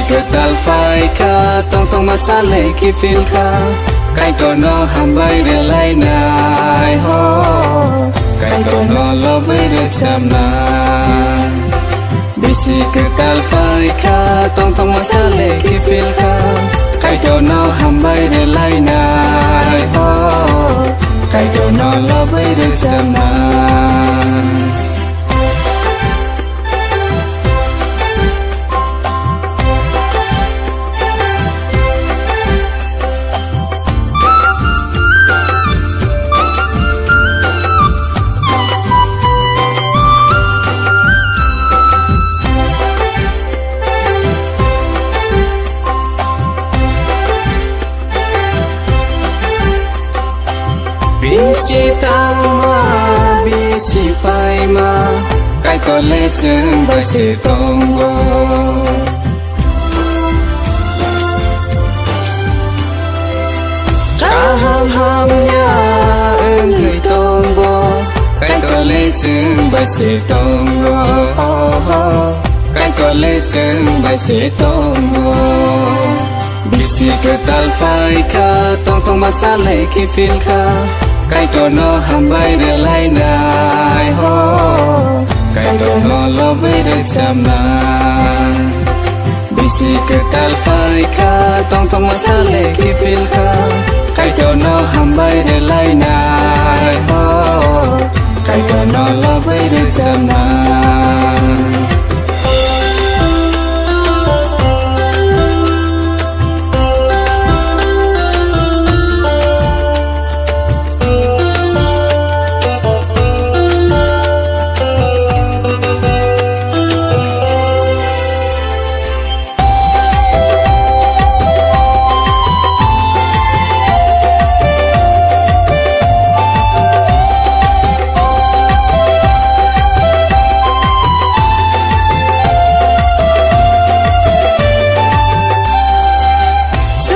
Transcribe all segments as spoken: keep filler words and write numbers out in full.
Kwtal phai kha, tong tong ma salai kiphil kha, Kaitor no hambai rwlai nai ho, Kaitor no lobwi rwchapnai. Bisi kwtal phai kha, tong tong ma salai kiphil kha, Kaitor no hambai rwlai nai ho, Kaitor no lobwi rwchapnai. Bisi tangma, bisi paima, Kaitor le chwng bai se tongo. Kaham hamya wngwi tongbo, Kaitor le chwng bai se tongo. Kaitor le chwng bai se tongo. Bisi kwtal phai kha, tong tong ma salai kiphil kha, Kaitor no hambai rwlai nai ho, Kaitor no lobwi rwchapnai. Bisi kwtal phai kha, tong tong ma salai kiphil kha, Kaitor no hambai rwlai nai ho, Kaitor no lobwi rwchapnai.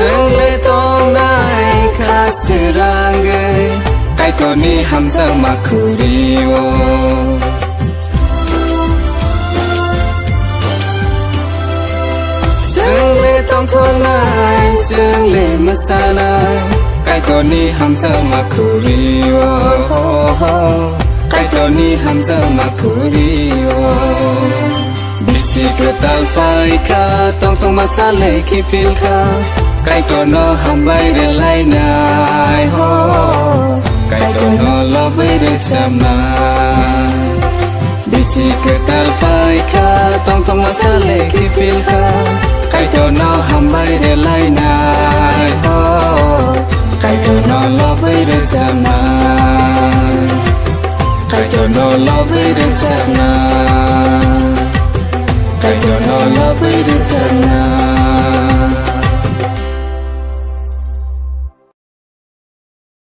Chwng le tongnai kha swrangwi, Kaitorni hamjakma khuri-o. Chwng le tongthoknai, chwng le mwsanai, Kaitorni hamjakma khuri-o. Kaitorni hamjakma khuri-o. Bisi kwtal phai kha, tong tong ma salai kiphil kha, Kaitor no hambai rwlai nai ho, Kaitor no lobwi rwchapnai. Bisi kwtal phai kha, tong tong ma salai kiphil kha, Kaitor no hambai rwlai nai ho, Kaitor no lobwi rwchapnai. Kaitor no lobwi rwchapnai. Kaitor no lobwi rwchapnai.